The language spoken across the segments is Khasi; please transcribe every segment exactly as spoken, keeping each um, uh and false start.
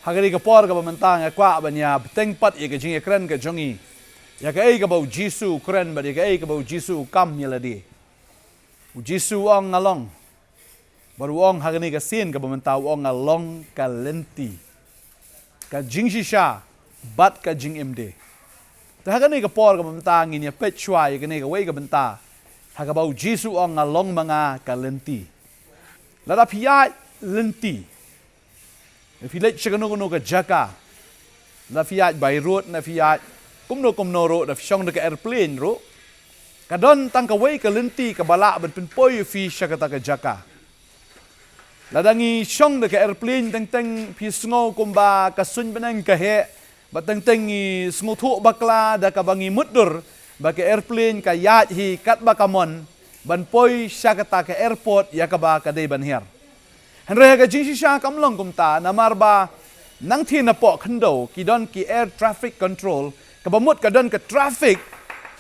Ha kane ka por kaba mynta nga kwah ban ïa bteng pat ïa ka jingïakren ka jong ngi ïa kaei kaba u Jisu u kren bad ïa kaei kaba u Jisu u kam ïa lade. U Jisu u ong nga long. Bad u ong ha kane ka sien kaba mynta u ong nga long ka lynti, ka jingshisha bad ka jingim de. Te ha kane ka por kaba mynta ngin ïa peit shuwa ïa kane kawei ka bynta ha kaba u Jisu u ong nga long ma nga ka lynti. Lada phi ïaid lynti, phi leit sha kano kano ka jaka, lada phi ïaid by road ne phi ïaid kumno kumno ruh, lada phi shong da ka airplane ruh, ka don tang kawei ka lynti kaba lah ban pynpoi ïa phi sha kata ka jaka. Lada ngi shong da ka airplane teng teng phi sngew kumba ka suiñ bneng ka heh, bad teng teng ngi sngewthuh bakla da kaba ngi mutdur ba ka airplane ka ïaid hi katba ka mon ban poi sha kata ka airport ïa kaba ka dei ban hiar. Hynrei ha ka jingshisha kam long kumta, namar ba nangthie napoh khyndew ki don ki air traffic control, kaba mut ka don ka traffic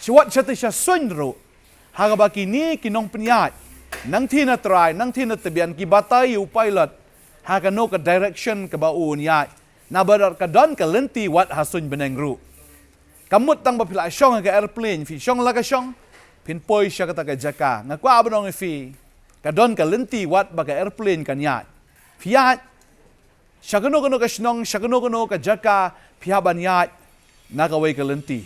shuwa shatei sha suiñ ruh, ha kaba kine ki nongpynïaid nangthie na trai, nangthie na tbian, ki batai ïa u pilot ha kano ka direction kaba un ïaid, naba ka don ka lynti wat ha suiñ bneng ruh. Kam mut tang ba phi la shong ha ka airplane, phi shong la ka shong, phin poi sha kata ka jaka. Nga kwah ban ong ïa phi, ka don ka lynti wat ba ka airplane kan ïaid. Phi ïaid sha kano kano ka shnong, sha kano kano ka jaka, phi hap ban ïaid na kawei ka lynti.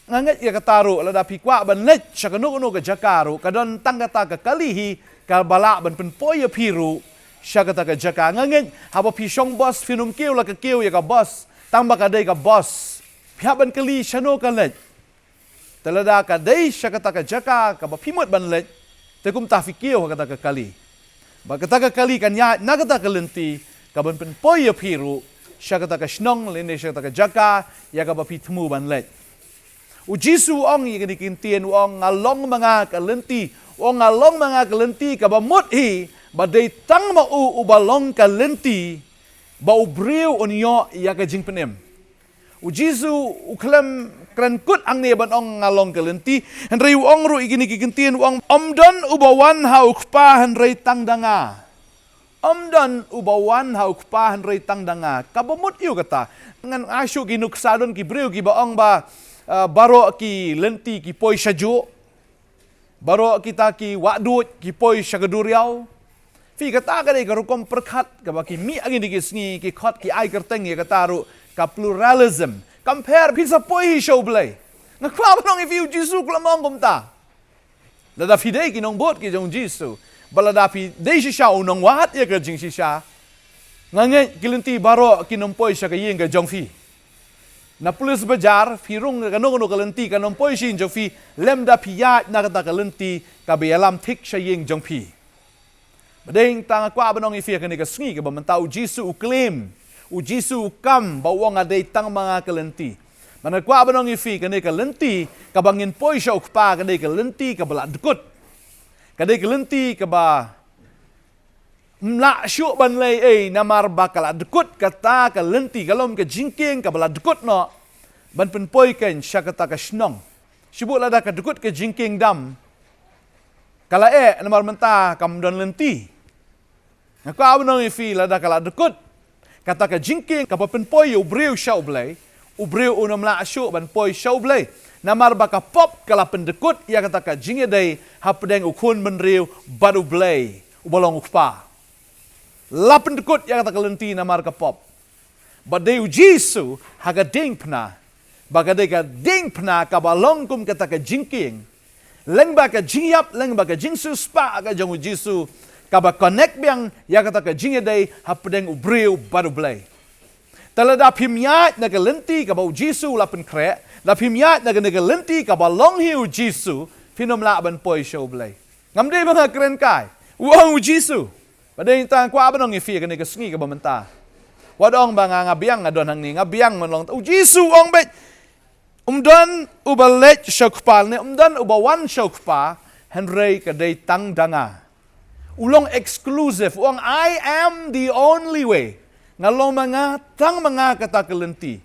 Nga ngeit ïa kata ruh, lada phi kwah ban leit sha kano kano ka jaka ruh, ka don tang kata ka kali hi kaba lah ban pynpoi ïa phi ruh sha kata ka jaka. Nga ngeit haba phi shong bus phin ym kiew la ka kiew ïa ka bus tang ba ka dei ka bus. Phi hap ban kylli shano ka leit. Te lada ka dei sha kata ka jaka kaba phi mut ban leit, te kumta phi kiew ha kata ka kali. Ba kata ka kali kan ïaid na kata ka lynti kaban pynpoi ïa phi ruh sha kata ka shnong lane sha kata ka jaka ïa kaba phi thmu ban leit. U Jisu u ong ïa kine ki ktien, u ong nga long ma nga ka lynti, u ong nga long ma nga ka lynti kaba mut hi ba dei tang ma u uba long ka lynti ba u briew un ïoh ïa ka jingpynim. U Jisu u khlem kren kut hangne ban ong nga long ka lynti, hynrei u ong ruh ïa kine ki ktien, u ong ym don uba wan ha u Kpa hynrei tang da nga. Ym don uba wan ha u Kpa hynrei tang da nga. Kaba mut ïa kata. Ngan ai shuh ki nuksa, don ki briew kiba ong ba, ah, baroh ki lynti ki poi sha juh. Baroh kita ki wahduid ki poi sha ka duriaw. Phi, kata ka dei ka rukom pyrkhat kaba ki mih ha kine ki sngi, ki khot ki ai kyrteng ïa kata ruh ka pluralism. Kam pher, phi sa poi hi sha U Blei. Nga kwah ban ong ïa phi, u Jisu u khlem ong kumta. Lada phi dei ki nongbud ki jong u Jisu, ba lada phi dei shisha u nongwad ïa ka jingshisha, nga ngeit ki lynti baroh kin ym poi sha ka ïing ka jong phi. Na Police Bazar phi rung kano kano ka lynti kan ym poi sha ïing jong phi lymda phi ïaid na kata ka lynti kaba ïalam thik sha ïing jong phi. Bad dei tang nga kwah ban ong ïa phi ha kane ka sngi kaba mynta, u Jisu u claim, u Jisu u kam ba u ong nga dei tang ma nga ka lynti. Bad nga kwah ban ong ïa phi, kane ka lynti kaba ngin poi sha u Kpa ka dei ka lynti kaba la dkut. Ka dei ka lynti kaba ym lah shuh ban leh ei ei namar ba ka la dkut kata ka lynti, ka long ka jingkieng kaba la dkut noh ban pynpoi kein sha kata ka shnong. Shu buh lada ka dkut ka jingkieng dam, ka la eh namar mynta kam don lynti. Nga kwah ban ong ïa phi, lada ka la dkut kata ka jingkieng kaba pynpoi ïa u briew sha U Blei, u briew un ym lah shuh ban poi sha U Blei. Namar ba ka pop ka la pyndkut ïa kata ka jingïadei hapdeng u khun bynriew bad U Blei uba long u Kpa. La pyndkut ïa kata ka lynti namar ka pop. Bad dei u Jisu ha ka diengphna, ba ka dei ka diengphna kaba long kum kata ka jingkieng. Lyngba ka jingïap, lyngba ka jingsiewspah ka jong u Jisu, kaba connect biang ïa kata ka jingïadei hapdeng u briew bad U Blei. Te lada phim ïaid na ka lynti kaba u Jisu u la pynkhreh, lada phim ïaid na kane ka lynti kaba long hi u Jisu, phin ym lah ban poi sha U Blei. Ngam dei ba nga kren kai, u ong u Jisu. Bad dei tang kwah ban ong ïa phi ha kane ka sngi kaba mynta. Wat ong ba nga, nga biang, nga don hangne, nga biang, ngan long. U Jisu u ong beit, ym don uba leit sha u Kpa, ne ym don uba wan sha u Kpa hynrei ka dei tang da nga. U long exclusive, u ong I am the only way. Nga long ma nga, tang ma nga kata ka lynti.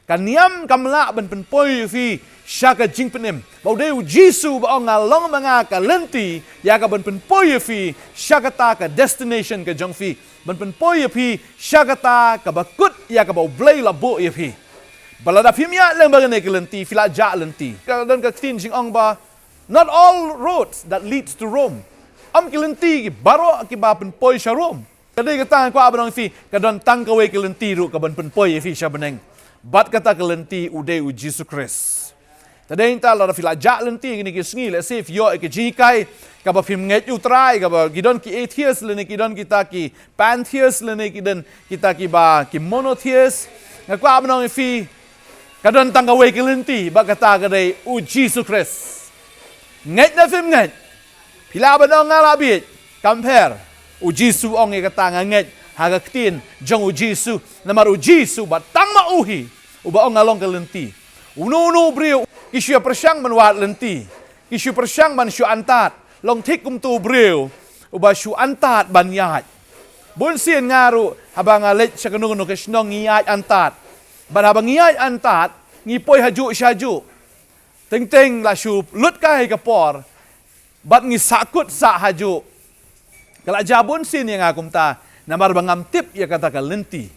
Ka niam kam lah ban pynpoi ïa phi sha ka jingpynim. Ba u dei u Jisu ba ong nga long ma nga ka lynti ïa ka ban pynpoi ïa phi sha kata ka destination ka jong phi. Ban pynpoi ïa phi sha kata kaba kut ïa kaba u Blei la buh ïa phi. Ba lada phim ïaid lem bad kane ka lynti, phi la jah lynti. Ka don ka ktien jingong ba, "Not all roads that leads to Rome." Ym ki lynti baroh kiba pynpoi sha Rom. Ka dei kata nga kwah ban ong ïa phi, ka don tang kawei ka lynti ruh ka ban pynpoi ïa phi sha bneng. Bad kata ka lynti u dei u Jisu Khrist. Te dei nta lada phi la jah lynti kine ki sngi, lehse phi ïoh ïa ka jinghikai kaba phim ngeit ïa u Trai, kaba ki don ki atheist lane ki don kita ki pantheist lane ki don kita kiba ki monotheist. Nga kwah ban ong ïa phi, ka don tang kawei ka lynti, bad kata ka dei u Jisu Khrist. Ngeit ne phim ngeit, phi lah ban ong nga la bieit, kam pher. U Jisu ong ïa kata, nga ngeit ha ka ktien jong u Jisu. Namar u Jisu ba tang ma u hi uba ong nga long ka lynti. Uno uno u briew ki shu ïa pyrshang ban wad lynti, ki shu pyrshang ban shu antad. Long thik kumto u briew uba shu antad ban ïaid. Bun sien nga ruh haba nga leit sha kano kano ka shnong ngi ïaid antad. Bad haba ngi ïaid antad, ngi poi hajuh shajuh. Teng teng la shu lut kai ka por, bad ngi sahkut sah hajuh. Ka la jia bun sien ïa nga kumta, namar ba ngam tip ïa kata ka lynti.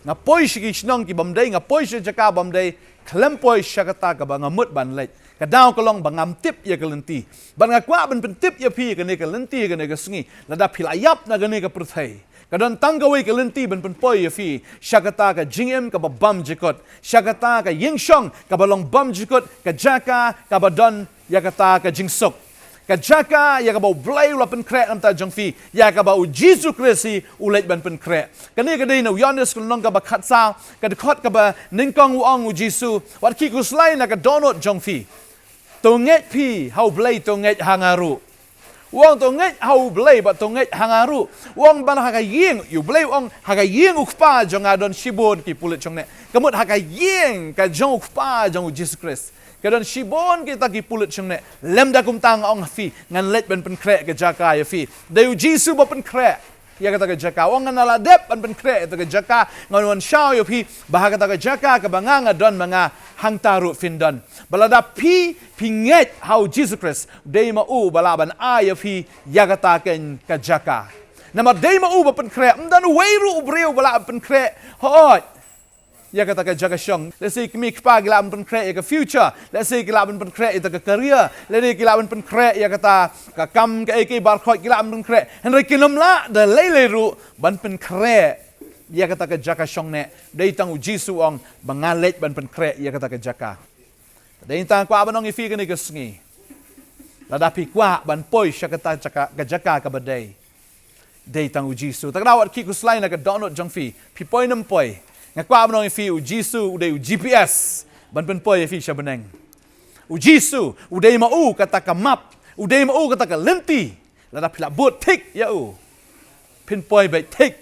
Nga poi sha ki shnong ki bym dei, nga poi sha jaka bym dei, khlem poi sha kata kaba nga mut ban leit. Ka daw ka long ba ngam tip ïa ka lynti. Bad nga kwah ban pyntip ïa phi kane ka lynti kane ka sngi. Lada phi la ïap na kane ka pyrthei, ka don tang kawei ka lynti ban pynpoi ïa phi sha kata ka jingim kaba bymjukut, sha kata ka ïingshong kaba long bymjukut, ka jaka kaba don ïa kata ka jingsuk, ka jaka ïa kaba U Blei u la pynkhreh na ka bynta jong phi, ïa kaba U Jisu Khrist hi u leit ban pynkhreh. Kane ka dei na u Ïoannis ka lynnong kaba khatsaw, ka dkhot kaba nyngkong, u ong U Jisu, wat khih khuslai na ka dohnud jong phi. To ngeit phi ha U Blei, to ngeit ha nga ruh. U ong to ngeit ha U Blei bad to ngeit ha nga ruh. U ong ban ha ka ïing, U Blei u ong ha ka ïing U Kpa jong nga don shibun ki pulit shongneh. Ka mut ha ka ïing ka jong U Kpa jong U Jisu Khrist ka don shibun kita ki pulit shongneh. Lymda kumta nga ong ha phi, ngan leit ban pynkhreh ka jaka ïa phi. Dei U Jisu ba pynkhreh ïa kata ka jaka. U ong ngan la dep ban pynkhreh ïa kata ka jaka, ngan wan shaw ïa phi, ba ha kata ka jaka kaba nga nga don ma nga, hangta ruh phin don. Ba lada phi, phi ngeit ha U Jisu Khrist, dei ma u ba lah ban ai ïa phi ïa kata ka, ka jaka. Namar dei ma u ba pynkhreh, ym don uwei ruh u briew ba lah ban pynkhreh hooid ïa kata ka jaka shong. Lehse i kmie i kpa ki lah ban pynkhreh ïa ka future, lehse ki lah ban pynkhreh ïa ka career, lehse ki lah ban pynkhreh ïa kata ka kam kaei kaei baroh, ki lah ban pynkhreh. Hynrei kin ym lah da lei lei ruh ban pynkhreh ïa kata ka jaka shongneh. Dei tang U Jisu u ong ba nga leit ban pynkhreh ïa kata ka jaka. Dei tang kwah ban ong ïa phi kane ka sngi, lada phi kwah ban poi sha kata jaka, ka jaka kaba dei, dei tang U Jisu. Te kata wat khih khuslai na ka dohnud jong phi, phi poi ne ym poi. Nga kwah ban ong ïa phi, U Jisu u dei u G P S ban pynpoi ïa phi sha bneng. U Jisu u dei ma u kata ka map, u dei ma u kata ka lynti. Lada phi la bud thik ïa u, phin poi beit thik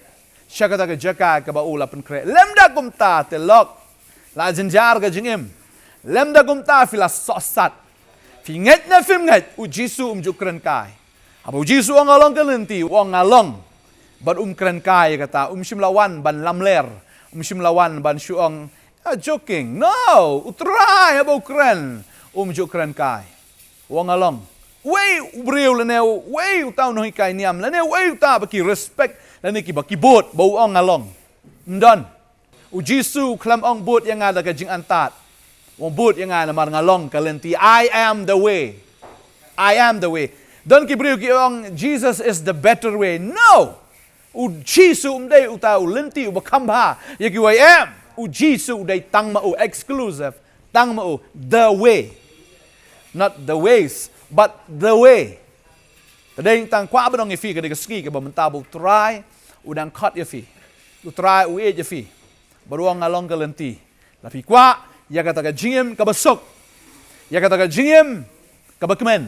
sha kata ka jaka kaba u la pynkhreh. Lymda kumta te lok, la jynjar ka jingim. Lymda kumta phi la sohsat. Phi ngeit ne phim ngeit, U Jisu um ju kren kai. Haba U Jisu u ong nga long ka lynti, u ong nga long, bad um kren kai ïa kata. Um shym la wan ban lamler, um shym la wan ban shu ong, "Ah, joking." No, U Trai haba u kren, um ju kren kai. U ong nga long. Uwei u briew lane uwei uta u nonghikai niam lane uwei uta ba ki respect lane kiba ki bud ba u ong nga long, ym don. U Jisu u khlem ong bud ïa nga da ka jingantad. U ong bud ïa nga namar nga long ka lynti. I am the way. I am the way. Don ki briew ki ong Jesus is the better way. No. U Jisu um dei uta u lynti uba kham bha ïa kiwei em. U Jisu u dei tang ma u, exclusive, tang ma u, the way. Not the ways, but the way. Te dei tang kwah ban ong ïa phi kane ka sngi kaba mynta ba U Trai u dang khot ïa phi. U Trai u ïeit ïa phi. Bad u ong nga long ka lynti. Lada phi kwah ïa kata ka jingim kaba suk, ïa kata ka jingim kaba kmen,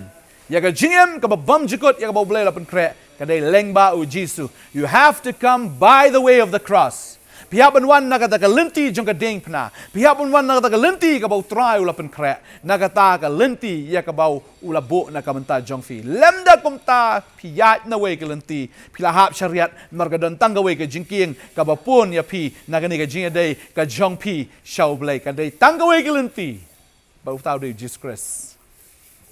ïa ka jingim kaba bymjukut, ïa kaba U Blei u la pynkhreh, ka dei lyngba U Jisu. You have to come by the way of the cross. Phi hap ban wan na kata ka lynti jong ka diengphna. Phi hap ban wan na kata ka lynti kaba U Trai u la pynkhreh. Na kata ka lynti ïa kaba u la buh na ka bynta jong phi. Lymda kumta phi ïaid na kawei ka lynti, phi la hap shariat, namar ka don tang kawei ka jingkieng kaba pun ïa phi na kane ka jingïadei ka jong phi sha U Blei. Ka dei tang kawei ka lynti. Bad uta u dei u Jisu Khrist.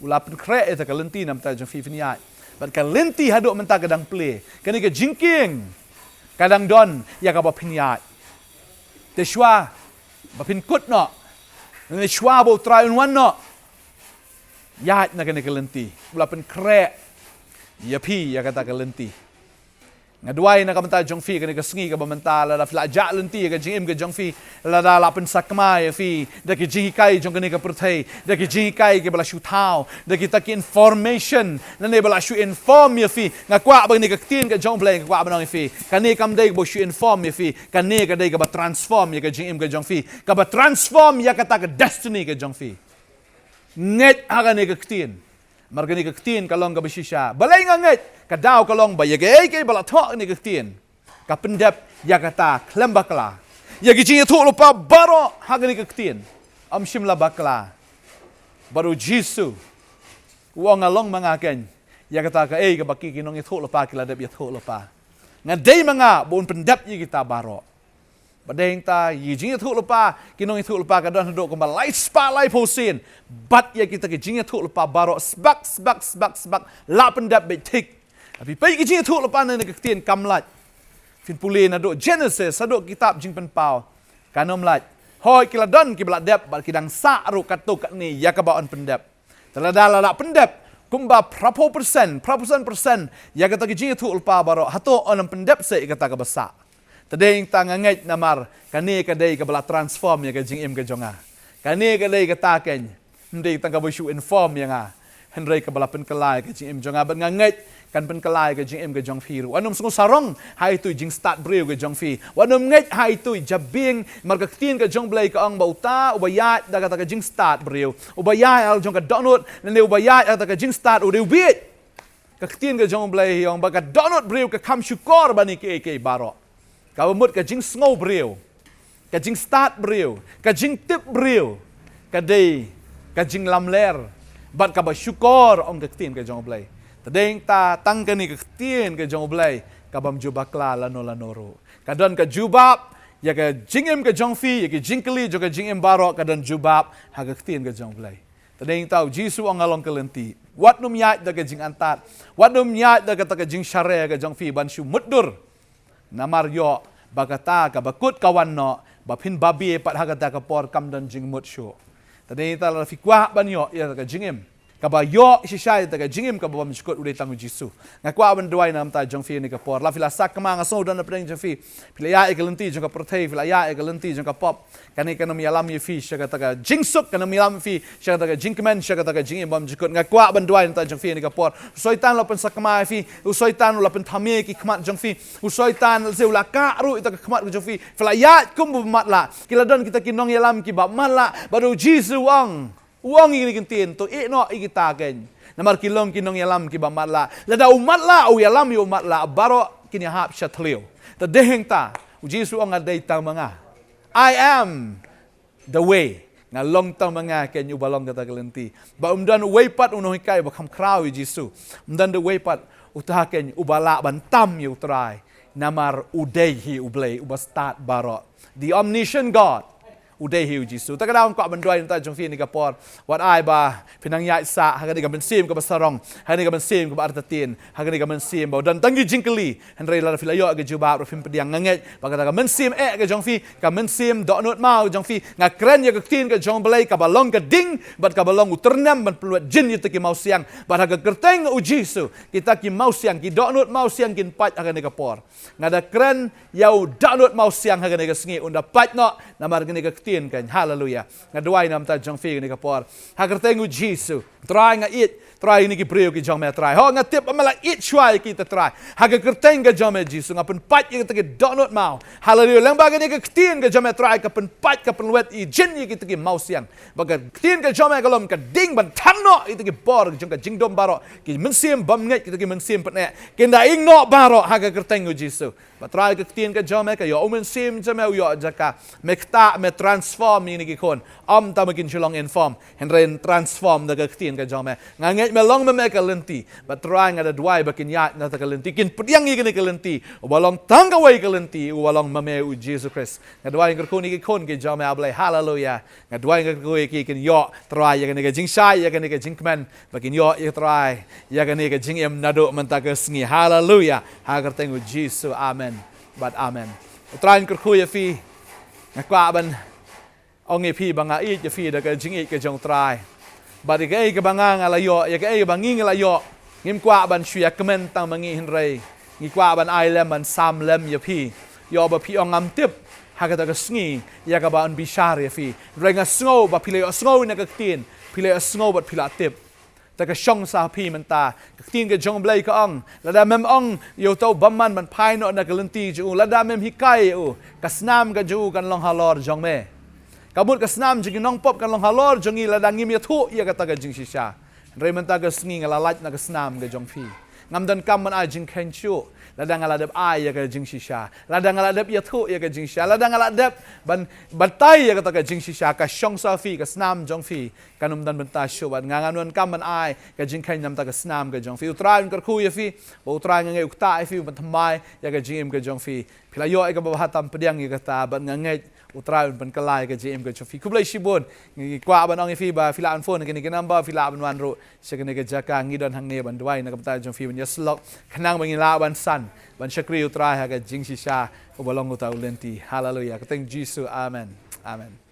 U la pynkhreh ïa kata ka lynti namar ka bynta jong phi, phin ïaid. Bad ka lynti haduh mynta ka dang plie. Kane ka jingkieng ka dang don ïa kaba phin ïaid. Te shuwa ba phin kut noh, ne shuwa ba U Trai un wan noh, ïaid na kane ka lynti. U la pynkhreh ïa phi ïa kata ka lynti. Nga duwai na ka bynta jong phi kane ka sngi kaba mynta, lada phi la jah lynti ïa ka jingim ka jong phi, lada la pynsakma ïa phi da ki jinghikai jong kane ka pyrthei, da ki jinghikai kiba la shu thaw, da kita ki information lane ba la shu inform ïa phi. Nga kwah ba kane ka ktien ka jong U Blei, nga kwah ban ong ïa phi, kane kam dei ba shu inform ïa phi. Kane ka dei kaba transform ïa ka jingim ka jong phi, kaba transform ïa kata ka destiny ka jong phi. Ngeit ha kane ka ktien. Namar kane ka ktien ka long kaba shisha. Balei nga ngeit? Ka daw ka long ba ïa kaei kaei ba la thoh ha kane ka ktien, ka pyndep ïa kata khlem bakla. Ïa ki jingïathuhlypa baroh ha kane ka ktien, ym shym la bakla. Bad u Jisu u ong, nga long ma nga keiñ ïa kata kaei kaba ki, ki nongïathuhlypa ki la dep ïathuhlypa. Nga dei ma nga ba un pyndep ïa kita baroh. Bad dei hangta ïa ki jingïathuhlypa, ki nongïathuhlypa ka don haduh kumba lai spah laiphew sien. Bad ïa kita ki jingïathuhlypa baroh sbak sbak sbak sbak la pyndep beit thik. Haba phi peit ki jingïathuhlypa na kane ka ktien kam lait. Phin pule naduh Genesis haduh kitab Jingpynpaw, kan ym lait. Hooid, ki la don kiba la dep bad ki dang sah ruh katto katne ïa kaba yn pyndep. Te lada la pyndep kumba phraphew percent, phraphew percent ïa kata ki jingïathuhlypa baroh, hato yn ym pyndep seh ïa kata kaba sah? Te dei hangta nga ngeit namar kane ka dei kaba la transform ïa ka jingim ka jong nga. Kane ka dei kata keiñ, ym dei tang kaba shu inform ïa nga, hynrei kaba la pynkylla ïa ka jingim jong nga. Bad nga ngeit kan pynkylla ïa ka jingim ka jong phi ruh. Wat nym sngew sarong ha itu i jingstad briew ka jong phi. Wat nym ngeit ha itu i jabieng, namar ka ktien ka jong U Blei ka ong ba uta uba ïaid da kata ka jingstad briew, uba ïaid ha la jong ka dohnud, lane uba ïaid ha kata ka jingstad, u dei u bieit. Ka ktien ka jong U Blei hi ong ba ka dohnud briew ka kham shukor ban ïa kiei kiei baroh. Kaba mut ka jingsngew briew, ka jingstad briew, ka jingtip briew, ka dei ka jinglamler bad kaba shukor, ong ka ktien ka jong U Blei. Te dei hangta tang kane ka ktien ka jong U Blei kabym ju bakla lano lano ruh. Ka don ka jubab ïa ka jingim ka jong phi, ïa ka jingkylli jong ka jingim baroh ka don jubab ha ka ktien ka jong U Blei. Te dei hangta u Jisu u ong, nga long ka lynti. Wat nym ïaid da ka jingantad, wat nym ïaid da kata ka jingshare ka jong phi ban shu mutdur. Namar ïoh ba kata kaba kut ka wan noh, ba phin babe pat ha kata ka por kam don jingmut shuh. Te dei hangta lada phi kwah ban ïoh ïa ka jingim kaba ïoh shisha, ïa ka jingim kaba bymjukut, u dei tang u Jisu. Nga kwah ban duwai na ka bynta jong phi ha kane ka por. Lada phi la sakma, nga sngew don hapdeng jong phi, phi la ïaid ïa ka lynti jong ka pyrthei, phi la ïaid ïa ka lynti jong ka pop. Kane kan ym ïalam ïa phi sha kata ka jingsuk, kan ym ïalam ïa phi sha kata ka jingkmen, sha kata ka jingim bymjukut. Nga kwah ban duwai na ka bynta jong phi ha kane ka por. U Soitan u la pynsakma ïa phi, u Soitan u la pynthame ïa ki khmat jong phi, u Soitan lehse u la kah ruh ïa ka khmat jong phi. Phi la ïaid kum ba matlah. Ki la don kita ki nongïalam kiba matlah. Bad u Jisu u ong, u ong ïa kine ki ktien, to ïeh noh ïa kita keiñ, namar ki long ki nongïalam kiba matlah. Lada u matlah u ïalam ïa u matlah, baroh kin ïahap sha thliew. Te dei hangta u Jisu u ong, nga dei tang ma nga. I am the way. Nga long tang ma nga keiñ uba long kata ka lynti. Ba ym don uwei pat u nonghikai uba kham khraw ïa u Jisu. Ym don uwei pat uta keiñ uba lah ban tam ïa u Trai. Namar u dei hi U Blei uba stad baroh. The omniscient God. U dei hi u Jisu. Te ka daw nga kwah ban duwai na ka bynta jong phi ha kane ka por. Wat ai ba phin nang ïaid sah ha kane ka mynsiem kaba sarong, ha kane ka mynsiem kaba artatien, ha kane ka mynsiem ba u don tang ki jingkylli. Hynrei lada phi la ïoh ïa ka jubab ruh phim pdiang. Nga ngeit ba kata ka mynsiem eh ka jong phi, ka mynsiem dohnud maw ka jong phi, nga kren ïa ka ktien ka jong U Blei kaba long ka ding bad kaba long u tyrnem ban pynwit jin ïa kita ki mawsiang. Bad ha ka kyrteng u Jisu, kita ki mawsiang, ki dohnud mawsiang kin pait ha kane ka por. Nga da kren ïa u dohnud mawsiang ha kane ka sngi, un da pait noh namar kane ka ktien keiñ. Haleluya. Nga duwai na ka bynta jong phi ha kane ka por. Ha ka kyrteng u Jisu. Trai, nga ïeit, Trai, ïa kine ki briew ki jong me, Trai. Ho, nga tip ba me la ïeit shuwa ïa kita, Trai. Ha ka kyrteng ka jong me Jisu, nga pynpait ïa kita ki dohnud maw. Haleluya. Lyngba kane ka ktien ka jong me, Trai, ka pynpait, ka pynwit ïa jin ïa kita ki mawsiang. Ba ka ktien ka jong me ka long ka ding ban thang noh ïa kita ki bor jong ka jingdum baroh, ki mynsiem bymngeit, kita ki mynsiem pyneh. Kin da ing noh baroh ha ka kyrteng u Jisu. Bad Trai, ka ktien ka jong me ka ïoh u Mynsiem jong me u ïoh jaka. Me ktah, me transform ïa kine ki khun. Ym tang ba kin shu long inform, hynrei transform da ka ktien ka jong me. Nga ngeit me long ma me ka lynti. Bad Trai, nga da duwai ba kin ïaid na kata ka lynti, kin pdiang ïa kane ka lynti, uba long tang kawei ka lynti, uba long ma me, U Jisu Khrist. Nga duwai kyrkhu ïa ki khun ki jong me, A Blei. Haleluya. Nga duwai kyrkhu ïa ki, kin ïoh, Trai, ïa kane ka jingshai, ïa kane ka jingkmen, ba kin ïoh, ïa Trai, ïa kane ka jingim naduh mynta ka sngi. Haleluya. Ha ka kyrteng U Jisu. Amen. Bad amen. U Trai un kyrkhu ïa phi. Nga kwah ban ong ïa phi ba nga ïeit ïa phi da ka jingïeit ka jong U Trai. Bad ïa kaei kaba nga, nga la ïoh, ïa kaei ba ngi, ngi la ïoh, ngim kwah ban shu ïa kmen tang ma ngi, hynrei ngi kwah ban ai lem, ban sam lem ïa phi. Ïoh ba phi ong ngam tip ha kata ka sngi ïa kaba yn bishar ïa phi, hynrei nga sngew ba phi la ïohsngew na ka ktien, phi la ïohsngew bad phi la tip. Te ka shong sa phi mynta. Ka ktien ka jong U Blei ka ong, lada mem ong ïa uta u bymman ban phai noh na ka lynti jong u, lada mem hikai ïa u, ka snam ka jong u kan long halor jong me. Ka mut ka snam jong ki nongpop kan long halor jong ngi lada ngim ïathuh ïa kata ka jingshisha. Hynrei mynta ka sngi nga la lait na ka snam ka jong phi. Ngam donkam ban ai jingkheiñ shuh lada nga la dep ai ïa ka jingshisha, lada nga la dep ïathuh ïa ka jingshisha, lada nga la dep ban batai ïa kata ka jingshisha. Ka shong sa phi, ka snam jong phi kan ym don bynta shuh, bad nga ngam donkam ban ai ka jingkheiñ namar ka snam ka jong phi. U Trai un kyrkhu ïa phi. Ba U Trai, nga ngeit, u ktah ïa phi, u pynthymmai ïa ka jingim ka jong phi. Phi la ïoh ïa kaba bha tam, pdiang ïa kata, bad nga ngeit U Trai un pynkylla ïa ka jingim ka jong phi. Khublei shibun. Ngi kwah ban ong ïa phi ba phi lah ban phone ha kane ka number, phi lah ban wan ruh sha kane ka jaka. Ngi don hangne ban duwai na ka bynta jong phi, ban ïasyllok, khnang ba ngin lah ban san, ban shakri U Trai ha ka jingshisha uba long uta u lynti. Haleluya. Ka kyrteng Jisu. Amen. Amen.